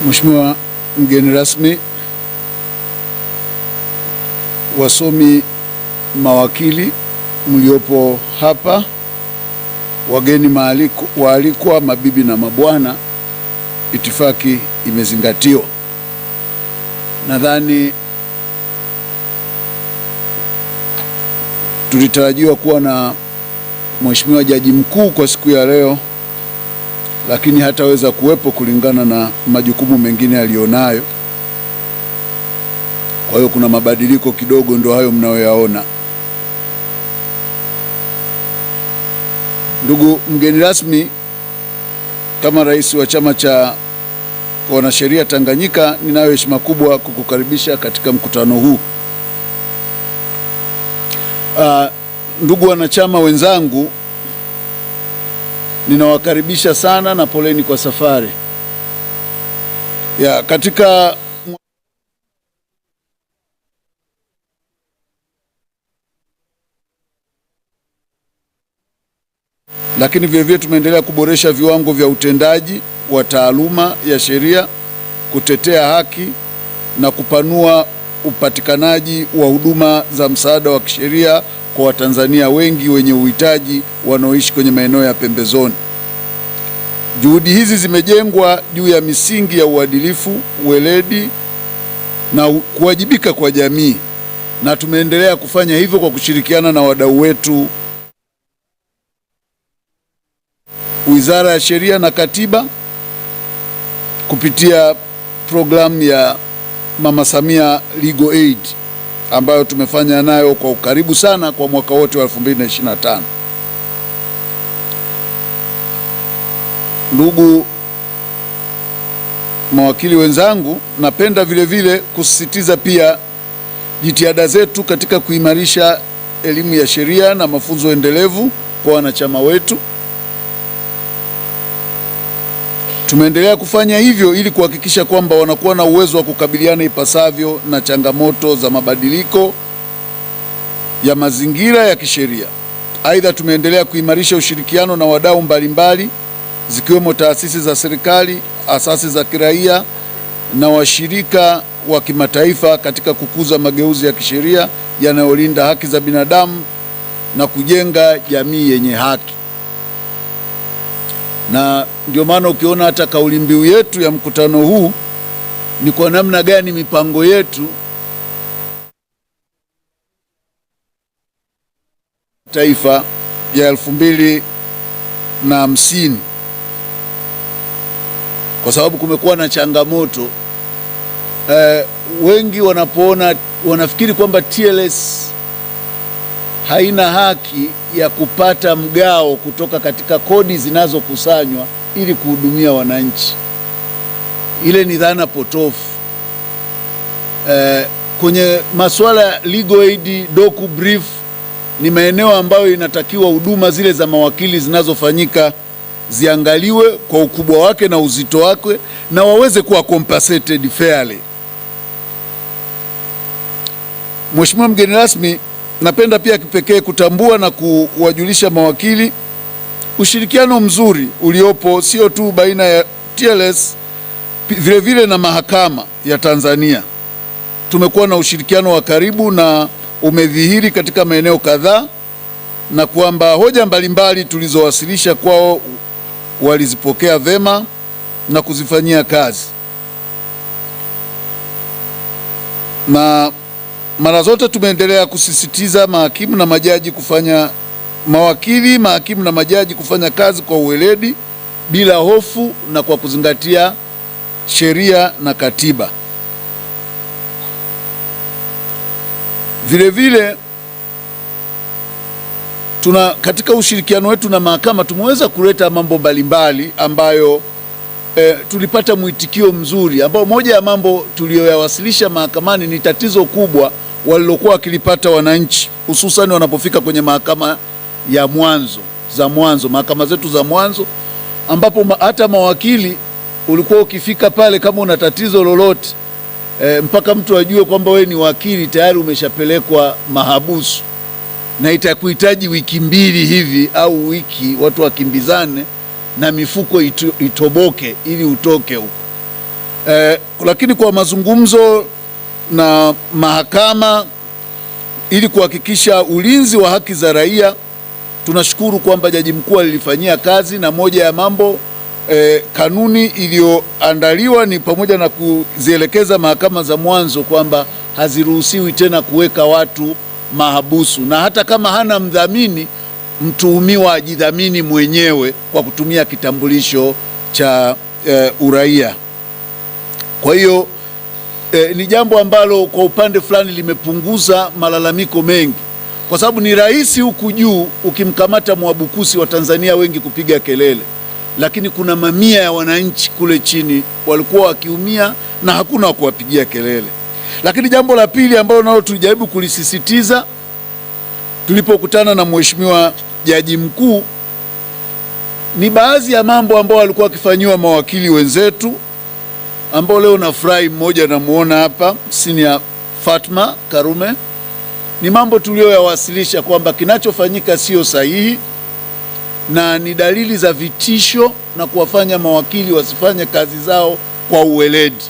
Mheshimiwa mgeni rasmi, wasomi, mawakili mliopo hapa, wageni waalikwa, mabibi na mabwana, itifaki imezingatiwa. Nadhani tulitarajiwa kuwa na Mheshimiwa Jaji Mkuu kwa siku ya leo, lakini hataweza kuwepo kulingana na majukumu mengine aliyonayo. Kwa hiyo kuna mabadiliko kidogo, ndio hayo mnayoyaona. Ndugu mgeni rasmi, kama rais wa Chama cha Wanasheria Tanganyika, ninayo heshima kubwa kukukaribisha katika mkutano huu. Ndugu wanachama wenzangu, ninawakaribisha sana na poleni kwa safari. Ya, katika lakini vilevile tumeendelea kuboresha viwango vya utendaji wa taaluma ya sheria, kutetea haki na kupanua upatikanaji wa huduma za msaada wa kisheria kwa Watanzania wengi wenye uhitaji wanaoishi kwenye maeneo ya pembezoni. Juhudi hizi zimejengwa juu ya misingi ya uadilifu, uweledi na kuwajibika kwa jamii, na tumeendelea kufanya hivyo kwa kushirikiana na wadau wetu, Wizara ya Sheria na Katiba kupitia programu ya Mama Samia Legal Aid ambayo tumefanya nayo kwa ukaribu sana kwa mwaka wote wa 2025. Ndugu mawakili wenzangu, napenda vile vile kusisitiza pia jitihada zetu katika kuimarisha elimu ya sheria na mafunzo endelevu kwa wanachama wetu. Tumeendelea kufanya hivyo ili kuhakikisha kwamba wanakuwa na uwezo wa kukabiliana ipasavyo na changamoto za mabadiliko ya mazingira ya kisheria. Aidha, tumeendelea kuimarisha ushirikiano na wadau mbalimbali zikiwemo taasisi za serikali, asasi za kiraia na washirika wa kimataifa katika kukuza mageuzi ya kisheria yanayolinda haki za binadamu na kujenga jamii yenye haki. Na ndio maana ukiona hata kauli mbiu yetu ya mkutano huu ni kwa namna gani mipango yetu taifa ya 2050, kwa sababu kumekuwa na changamoto wengi wanapoona wanafikiri kwamba TLS haina haki ya kupata mgao kutoka katika kodi zinazokusanywa ili kuhudumia wananchi. Ile ni dhana potofu. Kwenye masuala ya legal aid, docu brief ni maeneo ambayo inatakiwa huduma zile za mawakili zinazofanyika ziangaliwe kwa ukubwa wake na uzito wake na waweze kuwa compensated fairly. Mheshimiwa mgeni rasmi, napenda pia kipekee kutambua na kuwajulisha mawakili ushirikiano mzuri uliopo sio tu baina ya TLS vile vile na mahakama ya Tanzania. Tumekuwa na ushirikiano wa karibu na umedhihiri katika maeneo kadhaa, na kwamba hoja mbalimbali tulizowasilisha kwao walizipokea vema na kuzifanyia kazi. Na mara zote tumeendelea kusisitiza mahakimu na majaji kufanya mawakili, mahakimu na majaji kufanya kazi kwa uweledi bila hofu na kwa kuzingatia sheria na katiba. Vile vile tuna katika ushirikiano wetu na mahakama tumeweza kuleta mambo mbalimbali ambayo tulipata mwitikio mzuri, ambao moja ya mambo tuliyoyawasilisha mahakamani ni tatizo kubwa walilokuwa wakilipata wananchi, hususan wanapofika kwenye mahakama ya mwanzo za mwanzo, mahakama zetu za mwanzo, ambapo hata mawakili ulikuwa ukifika pale kama una tatizo lolote mpaka mtu ajue kwamba we ni wakili tayari umeshapelekwa mahabusu na itakuhitaji wiki mbili hivi au wiki, watu wakimbizane na mifuko itoboke ili utoke huko. Lakini kwa mazungumzo na mahakama ili kuhakikisha ulinzi wa haki za raia, tunashukuru kwamba Jaji Mkuu alilifanyia kazi, na moja ya mambo kanuni iliyoandaliwa ni pamoja na kuzielekeza mahakama za mwanzo kwamba haziruhusiwi tena kuweka watu mahabusu, na hata kama hana mdhamini, mtuhumiwa ajidhamini mwenyewe kwa kutumia kitambulisho cha uraia. Kwa hiyo ni jambo ambalo kwa upande fulani limepunguza malalamiko mengi, kwa sababu ni rahisi huku juu ukimkamata Mwabukusi wa Tanzania wengi kupiga kelele, lakini kuna mamia ya wananchi kule chini walikuwa wakiumia na hakuna wa kuwapigia kelele. Lakini jambo la pili ambalo nalo tulijaribu kulisisitiza tulipokutana na Mheshimiwa Jaji Mkuu ni baadhi ya mambo ambayo walikuwa wakifanyiwa mawakili wenzetu, ambao leo nafurahi mmoja namuona hapa, Senior Fatma Karume. Ni mambo tuliyoyawasilisha kwamba kinachofanyika sio sahihi na ni dalili za vitisho na kuwafanya mawakili wasifanye kazi zao kwa uweledi,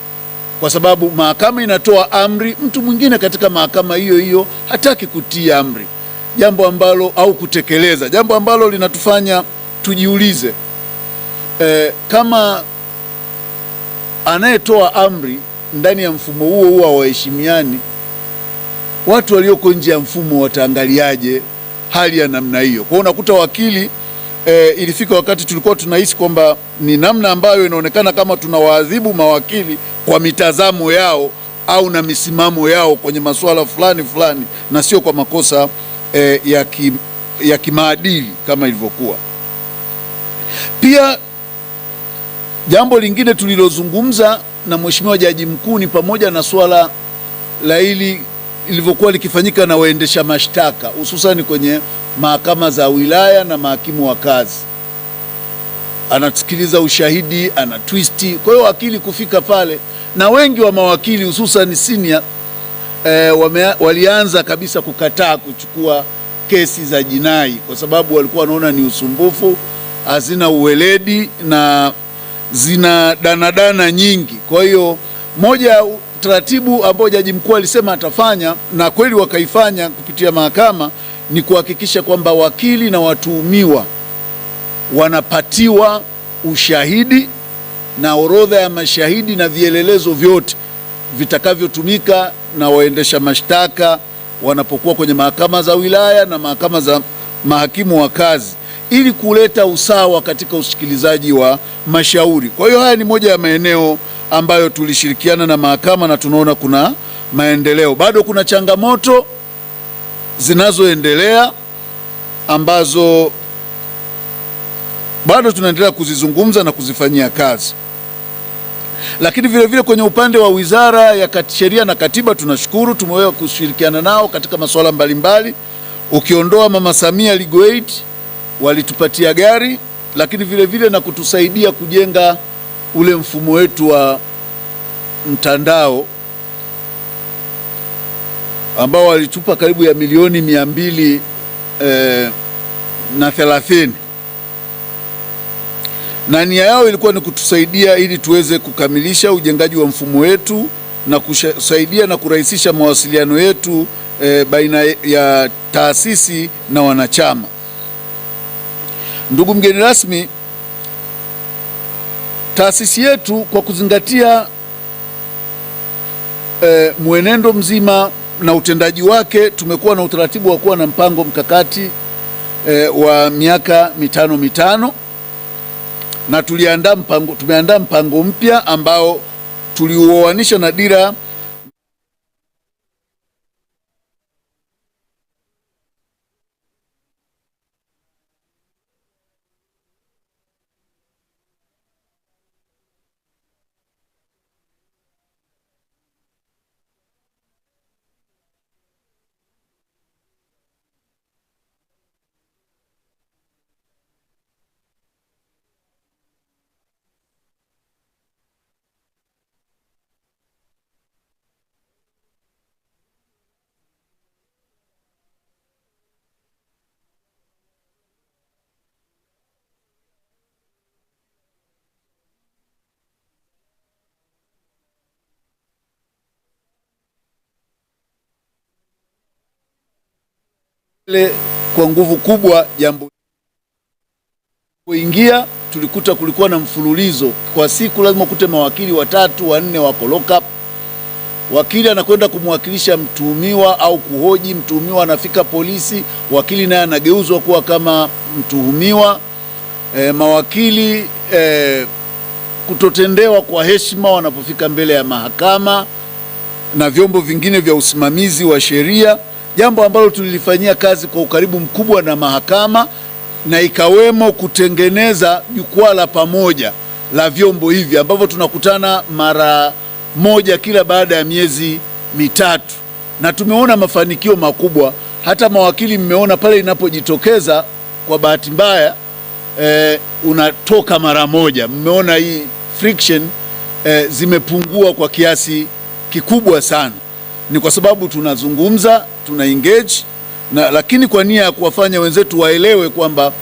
kwa sababu mahakama inatoa amri, mtu mwingine katika mahakama hiyo hiyo hataki kutii amri, jambo ambalo au kutekeleza, jambo ambalo linatufanya tujiulize kama anayetoa amri ndani ya mfumo huo huo hawaheshimiani, watu walioko nje ya mfumo wataangaliaje hali ya namna hiyo? Kwa hiyo unakuta wakili ilifika wakati tulikuwa tunahisi kwamba ni namna ambayo inaonekana kama tunawaadhibu mawakili kwa mitazamo yao au na misimamo yao kwenye masuala fulani fulani, na sio kwa makosa ya kimaadili kama ilivyokuwa. Pia jambo lingine tulilozungumza na Mheshimiwa Jaji Mkuu ni pamoja na swala la hili ilivyokuwa likifanyika na waendesha mashtaka hususan kwenye mahakama za wilaya na mahakimu wa kazi. Anasikiliza ushahidi, ana twisti. Kwa hiyo wakili kufika pale, na wengi wa mawakili hususan senior walianza kabisa kukataa kuchukua kesi za jinai kwa sababu walikuwa wanaona ni usumbufu, hazina uweledi na zina danadana nyingi. Kwa hiyo moja ya taratibu ambao Jaji Mkuu alisema atafanya na kweli wakaifanya kupitia mahakama ni kuhakikisha kwamba wakili na watuhumiwa wanapatiwa ushahidi na orodha ya mashahidi na vielelezo vyote vitakavyotumika na waendesha mashtaka wanapokuwa kwenye mahakama za wilaya na mahakama za mahakimu wa kazi, ili kuleta usawa katika usikilizaji wa mashauri. Kwa hiyo haya ni moja ya maeneo ambayo tulishirikiana na mahakama na tunaona kuna maendeleo. Bado kuna changamoto zinazoendelea ambazo bado tunaendelea kuzizungumza na kuzifanyia kazi. Lakini vile vile kwenye upande wa Wizara ya Sheria na Katiba tunashukuru tumeweza kushirikiana nao katika masuala mbalimbali. Ukiondoa Mama Samia Legal Aid walitupatia gari, lakini vile vile na kutusaidia kujenga ule mfumo wetu wa mtandao ambao walitupa karibu ya milioni 230, na nia yao ilikuwa ni kutusaidia ili tuweze kukamilisha ujengaji wa mfumo wetu na kusaidia na kurahisisha mawasiliano yetu baina ya taasisi na wanachama. Ndugu mgeni rasmi, taasisi yetu kwa kuzingatia mwenendo mzima na utendaji wake, tumekuwa na utaratibu wa kuwa na mpango mkakati wa miaka mitano mitano, na tumeandaa mpango mpya ambao tuliuoanisha na dira Kwa nguvu kubwa jambo kuingia, tulikuta kulikuwa na mfululizo kwa siku, lazima ukute mawakili watatu wanne wako lock up. Wakili anakwenda kumwakilisha mtuhumiwa au kuhoji mtuhumiwa, anafika polisi, wakili naye anageuzwa kuwa kama mtuhumiwa. Mawakili kutotendewa kwa heshima wanapofika mbele ya mahakama na vyombo vingine vya usimamizi wa sheria, jambo ambalo tulilifanyia kazi kwa ukaribu mkubwa na mahakama na ikawemo kutengeneza jukwaa la pamoja la vyombo hivi ambavyo tunakutana mara moja kila baada ya miezi 3, na tumeona mafanikio makubwa. Hata mawakili mmeona pale inapojitokeza kwa bahati mbaya unatoka mara moja. Mmeona hii friction zimepungua kwa kiasi kikubwa sana. Ni kwa sababu tunazungumza, tuna engage na, lakini kwa nia ya kuwafanya wenzetu waelewe kwamba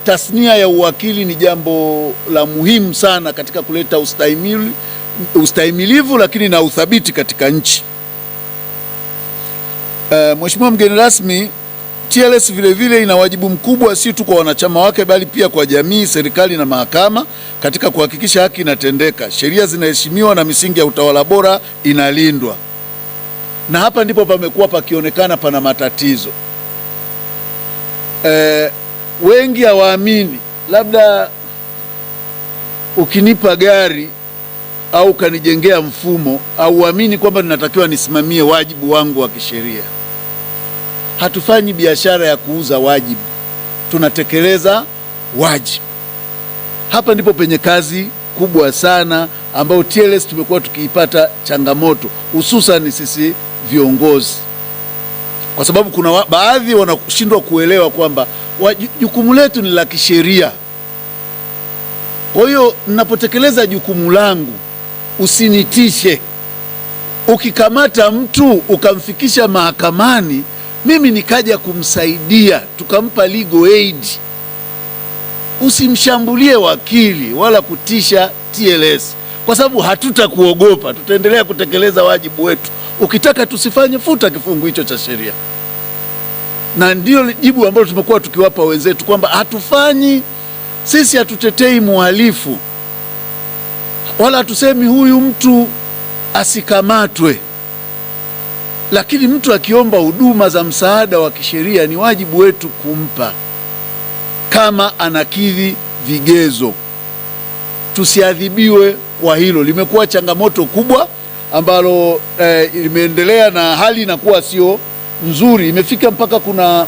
tasnia ya uwakili ni jambo la muhimu sana katika kuleta ustahimilivu lakini na uthabiti katika nchi. Mheshimiwa mgeni rasmi, TLS vile vile ina wajibu mkubwa si tu kwa wanachama wake bali pia kwa jamii, serikali na mahakama katika kuhakikisha haki inatendeka, sheria zinaheshimiwa na misingi ya utawala bora inalindwa. Na hapa ndipo pamekuwa pakionekana pana matatizo. Wengi hawaamini, labda ukinipa gari au ukanijengea mfumo, auamini kwamba ninatakiwa nisimamie wajibu wangu wa kisheria. Hatufanyi biashara ya kuuza wajibu, tunatekeleza wajibu. Hapa ndipo penye kazi kubwa sana ambayo TLS tumekuwa tukiipata changamoto, hususan sisi viongozi, kwa sababu kuna baadhi wanashindwa kuelewa kwamba jukumu letu ni la kisheria. Kwa hiyo ninapotekeleza jukumu langu usinitishe. Ukikamata mtu ukamfikisha mahakamani, mimi nikaja kumsaidia tukampa legal aid, usimshambulie wakili wala kutisha TLS, kwa sababu hatutakuogopa, tutaendelea kutekeleza wajibu wetu. Ukitaka tusifanye, futa kifungu hicho cha sheria. Na ndio jibu ambalo tumekuwa tukiwapa wenzetu kwamba hatufanyi sisi, hatutetei muhalifu wala hatusemi huyu mtu asikamatwe, lakini mtu akiomba huduma za msaada wa kisheria ni wajibu wetu kumpa kama anakidhi vigezo. Tusiadhibiwe kwa hilo. Limekuwa changamoto kubwa ambalo limeendelea na hali inakuwa sio nzuri. Imefika mpaka kuna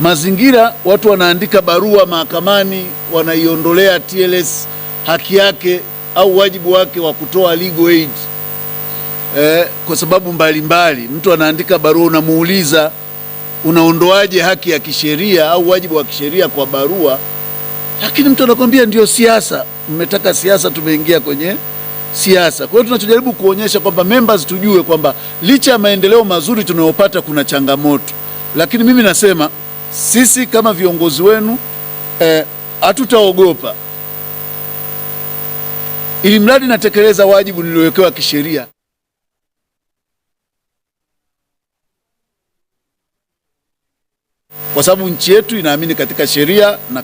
mazingira watu wanaandika barua mahakamani, wanaiondolea TLS haki yake au wajibu wake wa kutoa legal aid kwa sababu mbalimbali. Mtu anaandika barua, unamuuliza unaondoaje haki ya kisheria au wajibu wa kisheria kwa barua, lakini mtu anakwambia ndio siasa, mmetaka siasa, tumeingia kwenye siasa. Kwa hiyo tunachojaribu kuonyesha kwamba members tujue kwamba licha ya maendeleo mazuri tunayopata kuna changamoto, lakini mimi nasema sisi kama viongozi wenu hatutaogopa, ili mradi natekeleza wajibu niliowekewa kisheria. Kwa sababu nchi yetu inaamini katika sheria na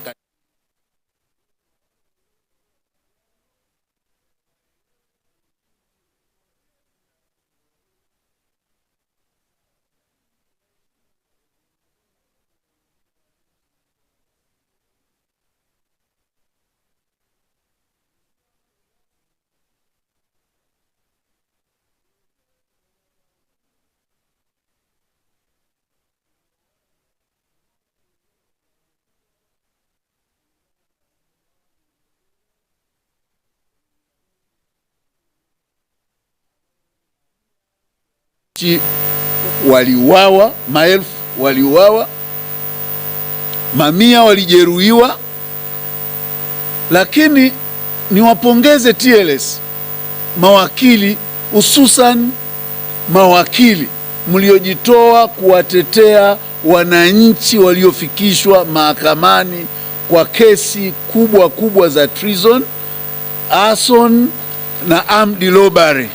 waliuawa, maelfu waliuawa, mamia walijeruhiwa. Lakini niwapongeze TLS, mawakili, hususan mawakili mliojitoa kuwatetea wananchi waliofikishwa mahakamani kwa kesi kubwa kubwa za treason, arson na armed robbery.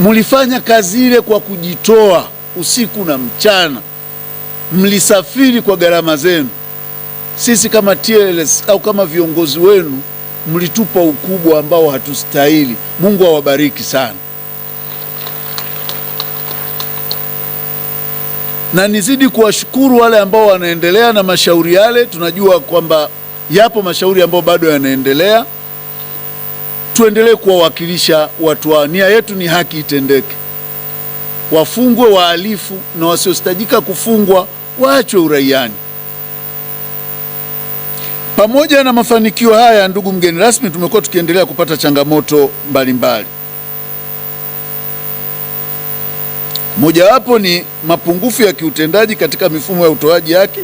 Mlifanya kazi ile kwa kujitoa usiku na mchana, mlisafiri kwa gharama zenu. Sisi kama TLS au kama viongozi wenu mlitupa ukubwa ambao hatustahili. Mungu awabariki sana. Na nizidi kuwashukuru wale ambao wanaendelea na mashauri yale. Tunajua kwamba yapo mashauri ambayo bado yanaendelea. Tuendelee kuwawakilisha watu wao. Nia yetu ni haki itendeke, wafungwe wahalifu na wasiohitajika kufungwa waachwe uraiani. Pamoja na mafanikio haya, ndugu mgeni rasmi, tumekuwa tukiendelea kupata changamoto mbalimbali. Mojawapo ni mapungufu ya kiutendaji katika mifumo ya utoaji haki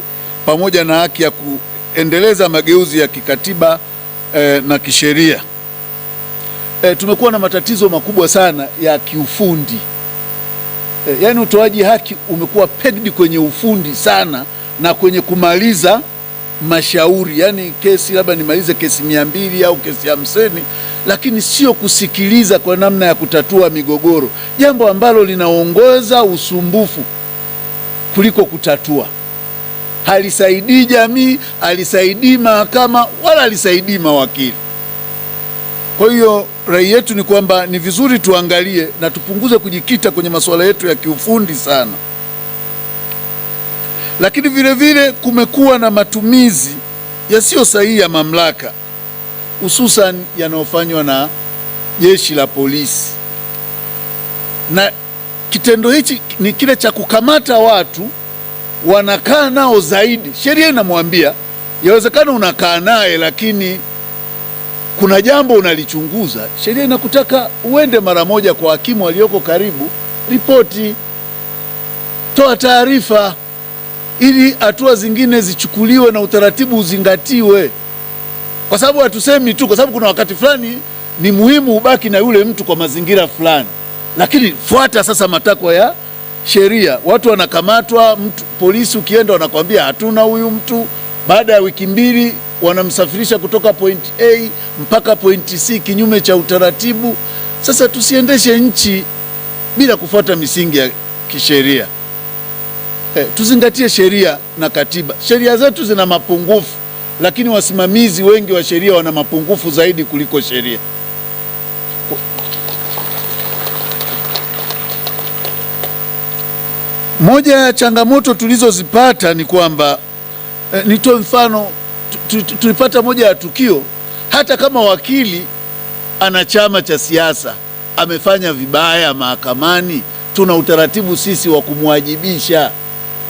pamoja na haki ya kuendeleza mageuzi ya kikatiba na kisheria. Tumekuwa na matatizo makubwa sana ya kiufundi. Yaani utoaji haki umekuwa pegged kwenye ufundi sana na kwenye kumaliza mashauri, yaani kesi labda nimalize kesi 200 au kesi 50, lakini sio kusikiliza kwa namna ya kutatua migogoro, jambo ambalo linaongoza usumbufu kuliko kutatua. Halisaidii jamii, halisaidii mahakama, wala halisaidii mawakili. Kwa hiyo rai yetu ni kwamba ni vizuri tuangalie na tupunguze kujikita kwenye masuala yetu ya kiufundi sana. Lakini vile vile kumekuwa na matumizi yasiyo sahihi ya mamlaka, hususan yanayofanywa na jeshi la polisi, na kitendo hichi ni kile cha kukamata watu wanakaa nao zaidi. Sheria inamwambia yawezekana unakaa naye, lakini kuna jambo unalichunguza, sheria inakutaka uende mara moja kwa hakimu aliyoko karibu, ripoti, toa taarifa ili hatua zingine zichukuliwe na utaratibu uzingatiwe, kwa sababu hatusemi tu, kwa sababu kuna wakati fulani ni muhimu ubaki na yule mtu kwa mazingira fulani, lakini fuata sasa matakwa ya sheria. Watu wanakamatwa, mtu polisi ukienda wanakwambia hatuna huyu mtu, baada ya wiki mbili wanamsafirisha kutoka point A mpaka point C kinyume cha utaratibu. Sasa tusiendeshe nchi bila kufuata misingi ya kisheria. Tuzingatie sheria na katiba. Sheria zetu zina mapungufu, lakini wasimamizi wengi wa sheria wana mapungufu zaidi kuliko sheria. Moja ya changamoto tulizozipata ni kwamba nitoe mfano, tulipata moja ya tukio, hata kama wakili ana chama cha siasa amefanya vibaya mahakamani, tuna utaratibu sisi wa kumwajibisha.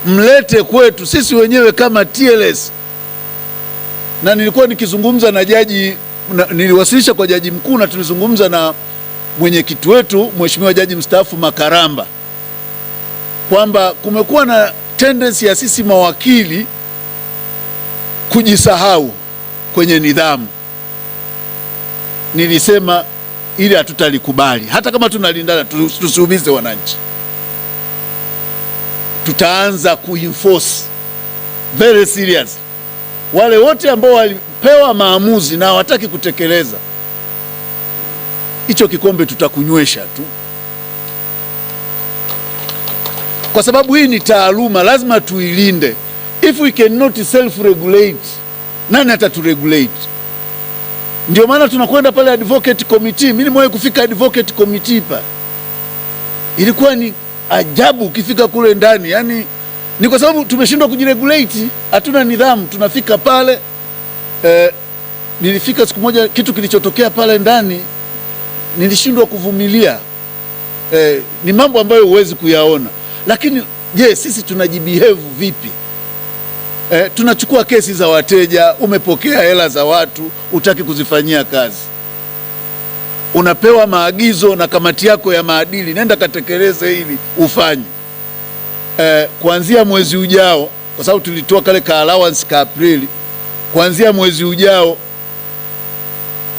Mlete kwetu sisi wenyewe kama TLS. Na nilikuwa nikizungumza na jaji na, niliwasilisha kwa jaji mkuu na tulizungumza na mwenyekiti wetu Mheshimiwa Jaji Mstaafu Makaramba kwamba kumekuwa na tendency ya sisi mawakili kujisahau kwenye nidhamu. Nilisema ili hatutalikubali, hata kama tunalindana, tusiumize wananchi. Tutaanza kuenforce very serious wale wote ambao walipewa maamuzi na hawataki kutekeleza, hicho kikombe tutakunywesha tu, kwa sababu hii ni taaluma, lazima tuilinde. If we cannot self regulate, nani ataturegulate? Ndio maana tunakwenda pale advocate committee. Mimi nimewahi kufika advocate committee pa, ilikuwa ni ajabu ukifika kule ndani, yani ni kwa sababu tumeshindwa kujiregulate, hatuna nidhamu. Tunafika pale nilifika siku moja, kitu kilichotokea pale ndani nilishindwa kuvumilia. Ni mambo ambayo huwezi kuyaona, lakini je, sisi tunajibehave vipi? Tunachukua kesi za wateja, umepokea hela za watu, utaki kuzifanyia kazi, unapewa maagizo na kamati yako ya maadili, nenda katekeleze hili ufanye. Kuanzia mwezi ujao, kwa sababu tulitoa kale ka allowance ka Aprili, kuanzia mwezi ujao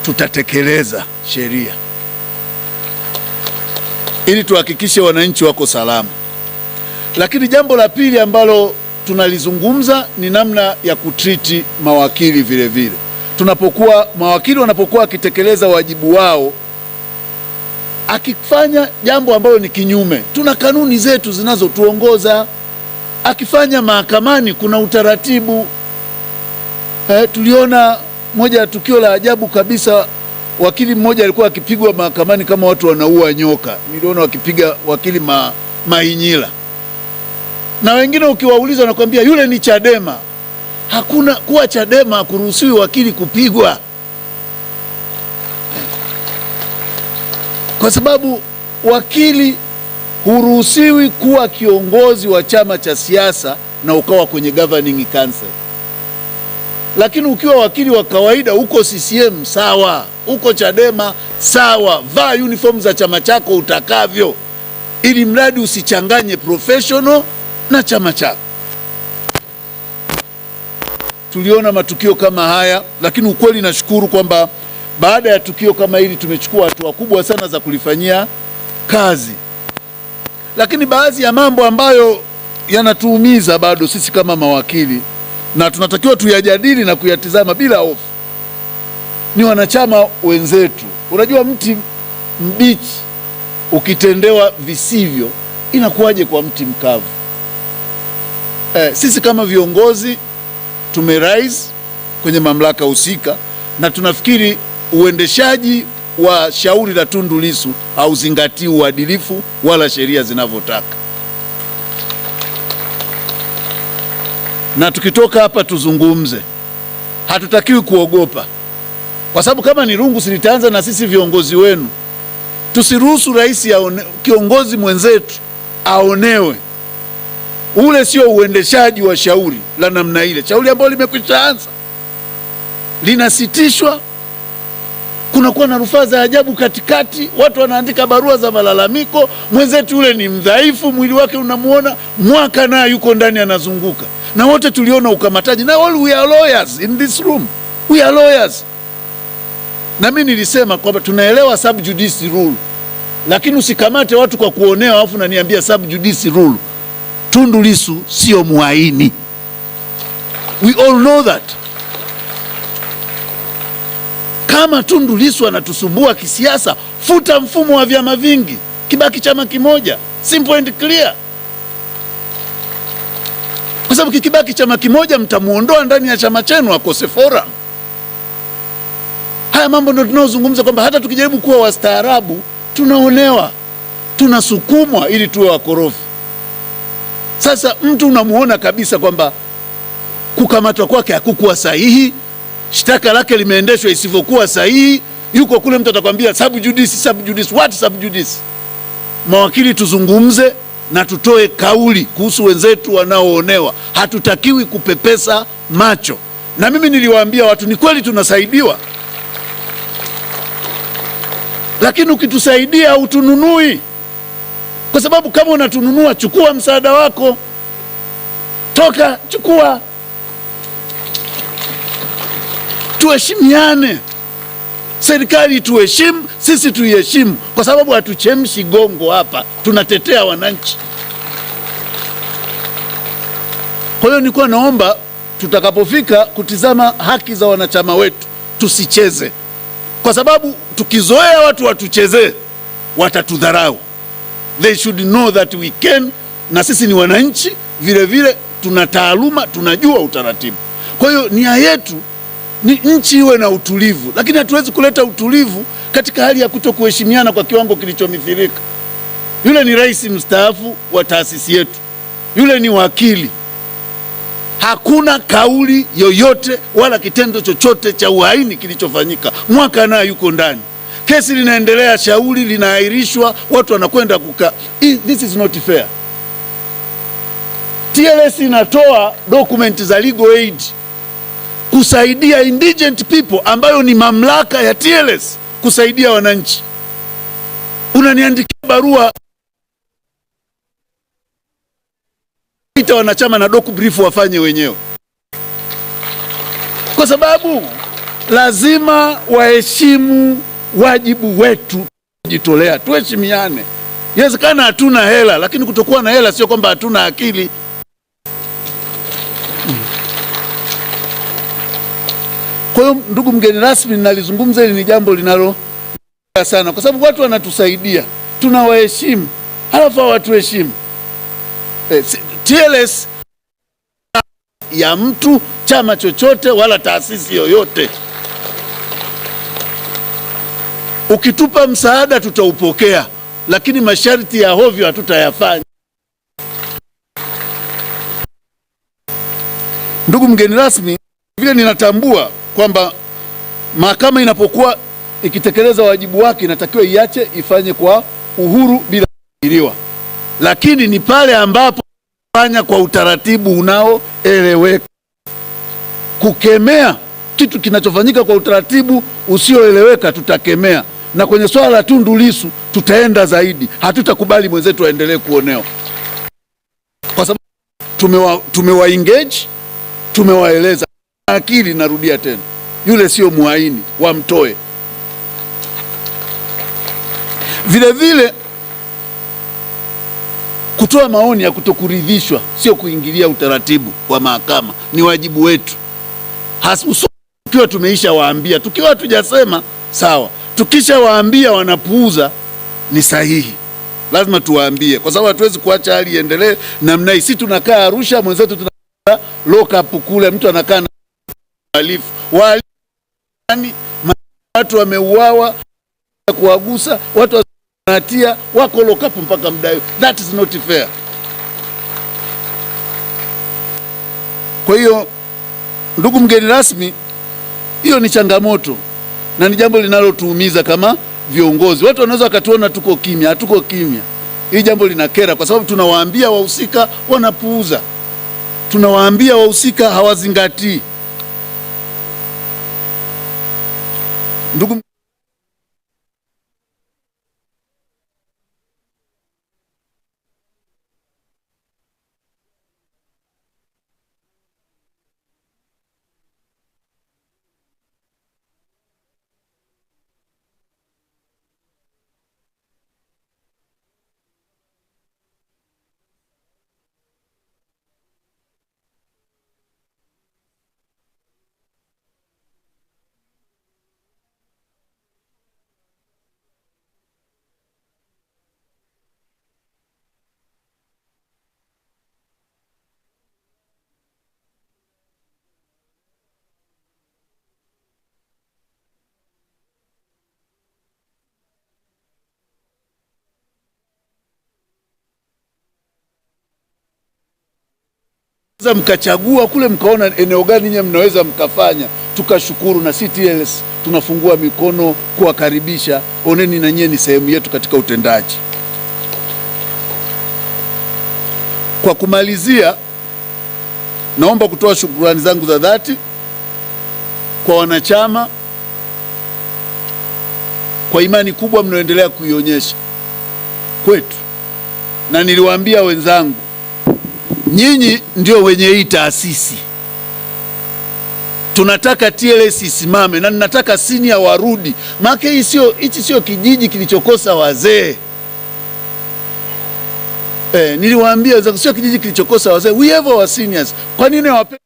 tutatekeleza sheria ili tuhakikishe wananchi wako salama. Lakini jambo la pili ambalo tunalizungumza ni namna ya kutriti mawakili vile vile. Tunapokuwa mawakili wanapokuwa wakitekeleza wajibu wao, Akifanya jambo ambalo ni kinyume, tuna kanuni zetu zinazotuongoza. Akifanya mahakamani, kuna utaratibu. Tuliona moja ya tukio la ajabu kabisa, wakili mmoja alikuwa akipigwa mahakamani kama watu wanaua nyoka. Niliona wakipiga wakili Mahinyila, na wengine ukiwauliza wanakuambia yule ni Chadema. Hakuna kuwa Chadema hakuruhusiwi wakili kupigwa, kwa sababu wakili huruhusiwi kuwa kiongozi wa chama cha siasa na ukawa kwenye governing council. Lakini ukiwa wakili wa kawaida, uko CCM sawa, uko Chadema sawa, vaa uniform za chama chako utakavyo, ili mradi usichanganye professional na chama chako. Tuliona matukio kama haya, lakini ukweli nashukuru kwamba baada ya tukio kama hili tumechukua hatua kubwa sana za kulifanyia kazi, lakini baadhi ya mambo ambayo yanatuumiza bado sisi kama mawakili na tunatakiwa tuyajadili na kuyatizama bila hofu ni wanachama wenzetu. Unajua, mti mbichi ukitendewa visivyo inakuwaje kwa mti mkavu? Sisi kama viongozi tumerise kwenye mamlaka husika na tunafikiri uendeshaji wa shauri la Tundu Lissu hauzingatii uadilifu wala sheria zinavyotaka. Na tukitoka hapa tuzungumze, hatutakiwi kuogopa, kwa sababu kama ni rungu silitaanza na sisi viongozi wenu. Tusiruhusu rais aone, kiongozi mwenzetu aonewe. Ule sio uendeshaji wa shauri la namna ile. Shauri ambalo limekwisha anza linasitishwa, kunakuwa na rufaa za ajabu katikati, watu wanaandika barua za malalamiko. Mwenzetu yule ni mdhaifu, mwili wake unamuona, mwaka naye yuko ndani anazunguka, na wote tuliona ukamataji, na all we are lawyers in this room, we are lawyers. Na mimi nilisema kwamba tunaelewa sub judice rule, lakini usikamate watu kwa kuonewa, alafu naniambia sub judice rule. Tundu Lissu sio muhaini, we all know that. Kama Tundu Lissu anatusumbua kisiasa, futa mfumo wa vyama vingi, kibaki chama kimoja, simple and clear. Kwa sababu kikibaki chama kimoja, mtamuondoa ndani ya chama chenu akose forum. Haya mambo ndio tunaozungumza kwamba hata tukijaribu kuwa wastaarabu tunaonewa, tunasukumwa ili tuwe wakorofi. Sasa mtu unamuona kabisa kwamba kukamatwa kwake hakukuwa sahihi, shtaka lake limeendeshwa isivyokuwa sahihi, yuko kule, mtu atakwambia sub judice, sub judice, what sub judice? Mawakili tuzungumze na tutoe kauli kuhusu wenzetu wanaoonewa. Hatutakiwi kupepesa macho, na mimi niliwaambia watu, ni kweli tunasaidiwa, lakini ukitusaidia hutununui, kwa sababu kama unatununua, chukua msaada wako, toka, chukua, tuheshimiane. Serikali tuheshimu, sisi tuiheshimu, kwa sababu hatuchemshi gongo hapa, tunatetea wananchi. Kwa hiyo nilikuwa naomba tutakapofika kutizama haki za wanachama wetu tusicheze, kwa sababu tukizoea watu watuchezee watatudharau. They should know that we can, na sisi ni wananchi vile vile, tuna taaluma, tunajua utaratibu. Kwa hiyo nia yetu ni nchi iwe na utulivu, lakini hatuwezi kuleta utulivu katika hali ya kutokuheshimiana kwa kiwango kilichomithilika. Yule ni rais mstaafu wa taasisi yetu, yule ni wakili. Hakuna kauli yoyote wala kitendo chochote cha uhaini kilichofanyika. Mwaka naye yuko ndani, kesi linaendelea, shauri linaahirishwa, watu wanakwenda kukaa. This is not fair. TLS inatoa document za legal aid kusaidia indigent people, ambayo ni mamlaka ya TLS kusaidia wananchi. Unaniandikia barua ita wanachama na docu brief wafanye wenyewe, kwa sababu lazima waheshimu wajibu wetu kujitolea, tuheshimiane. Inawezekana hatuna hela, lakini kutokuwa na hela sio kwamba hatuna akili. Kwa hiyo, ndugu mgeni rasmi, nalizungumza hili ni jambo linalo Sana kwa sababu watu wanatusaidia, tunawaheshimu, halafu hawatuheshimu. TLS ya mtu, chama chochote wala taasisi yoyote. Ukitupa msaada tutaupokea, lakini masharti ya hovyo hatutayafanya. Ndugu mgeni rasmi, vile ninatambua kwamba mahakama inapokuwa ikitekeleza wajibu wake inatakiwa iache ifanye kwa uhuru bila kuingiliwa, lakini ni pale ambapo fanya kwa utaratibu unaoeleweka. Kukemea kitu kinachofanyika kwa utaratibu usioeleweka tutakemea, na kwenye swala la Tundu Lissu tutaenda zaidi. Hatutakubali mwenzetu aendelee kuonewa, kwa sababu tumewa engage, tumewaeleza akili. Narudia tena, yule sio muhaini, wamtoe. Vile vile kutoa maoni ya kutokuridhishwa sio kuingilia utaratibu wa mahakama, ni wajibu wetu, hasa tukiwa tumeisha waambia. Tukiwa hatujasema sawa, tukishawaambia wanapuuza, ni sahihi, lazima tuwaambie, kwa sababu hatuwezi kuacha hali iendelee namna hii. Si tunakaa Arusha, mwenzetu tuna lock up kule, mtu anakaa na wahalifu watu wameuawa, kuwagusa watu hatia wako lock up mpaka muda. That is not fair. Kwa hiyo ndugu mgeni rasmi, hiyo ni changamoto na ni jambo linalotuumiza kama viongozi. Watu wanaweza wakatuona tuko kimya, hatuko kimya. Hii jambo linakera kwa sababu tunawaambia wahusika wanapuuza, tunawaambia wahusika hawazingatii. Ndugu mkachagua kule mkaona eneo gani nyinyi mnaweza mkafanya, tukashukuru. Na CTLS tunafungua mikono kuwakaribisha, oneni na nyie ni sehemu yetu katika utendaji. Kwa kumalizia, naomba kutoa shukrani zangu za dhati kwa wanachama kwa imani kubwa mnaoendelea kuionyesha kwetu, na niliwaambia wenzangu, nyinyi ndio wenye hii taasisi. Tunataka TLS isimame na ninataka senior warudi, maana hii sio, hichi sio kijiji kilichokosa wazee. Niliwaambia wenzangu, sio kijiji kilichokosa wazee. We have our seniors. Kwa nini wape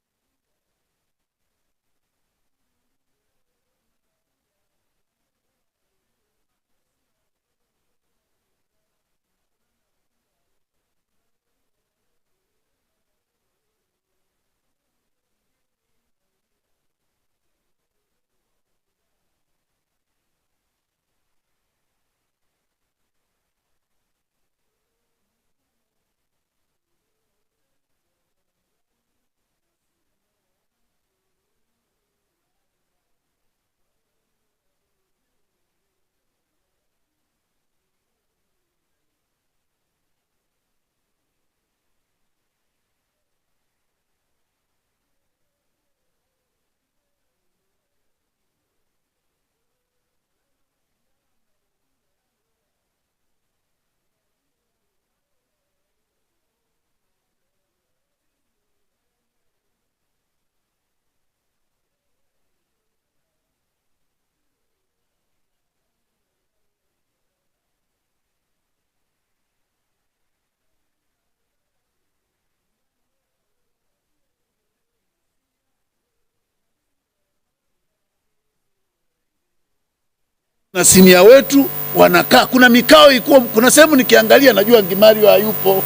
Na senior wetu wanakaa, kuna mikao ikuwa, kuna sehemu nikiangalia najua Ngimario hayupo,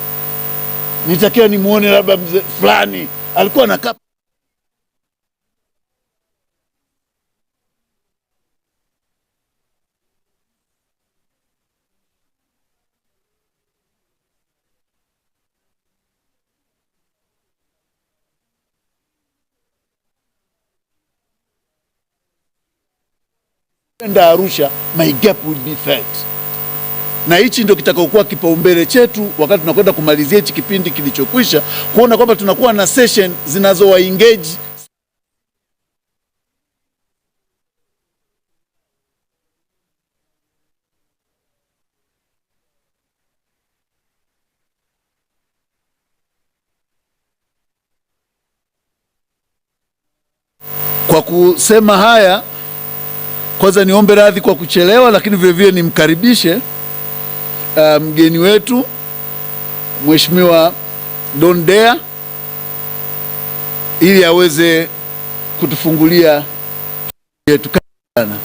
nitakiwa nimuone labda mzee fulani alikuwa anakaa kwenda Arusha, my gap will be felt. Na hichi ndio kitakaokuwa kipaumbele chetu wakati tunakwenda kumalizia hichi kipindi kilichokwisha, kuona kwamba tunakuwa na session zinazowa engage Kwa kusema haya, kwanza niombe radhi kwa kuchelewa, lakini vilevile nimkaribishe mgeni wetu Mheshimiwa Don Dea ili aweze kutufungulia yetu. Sana.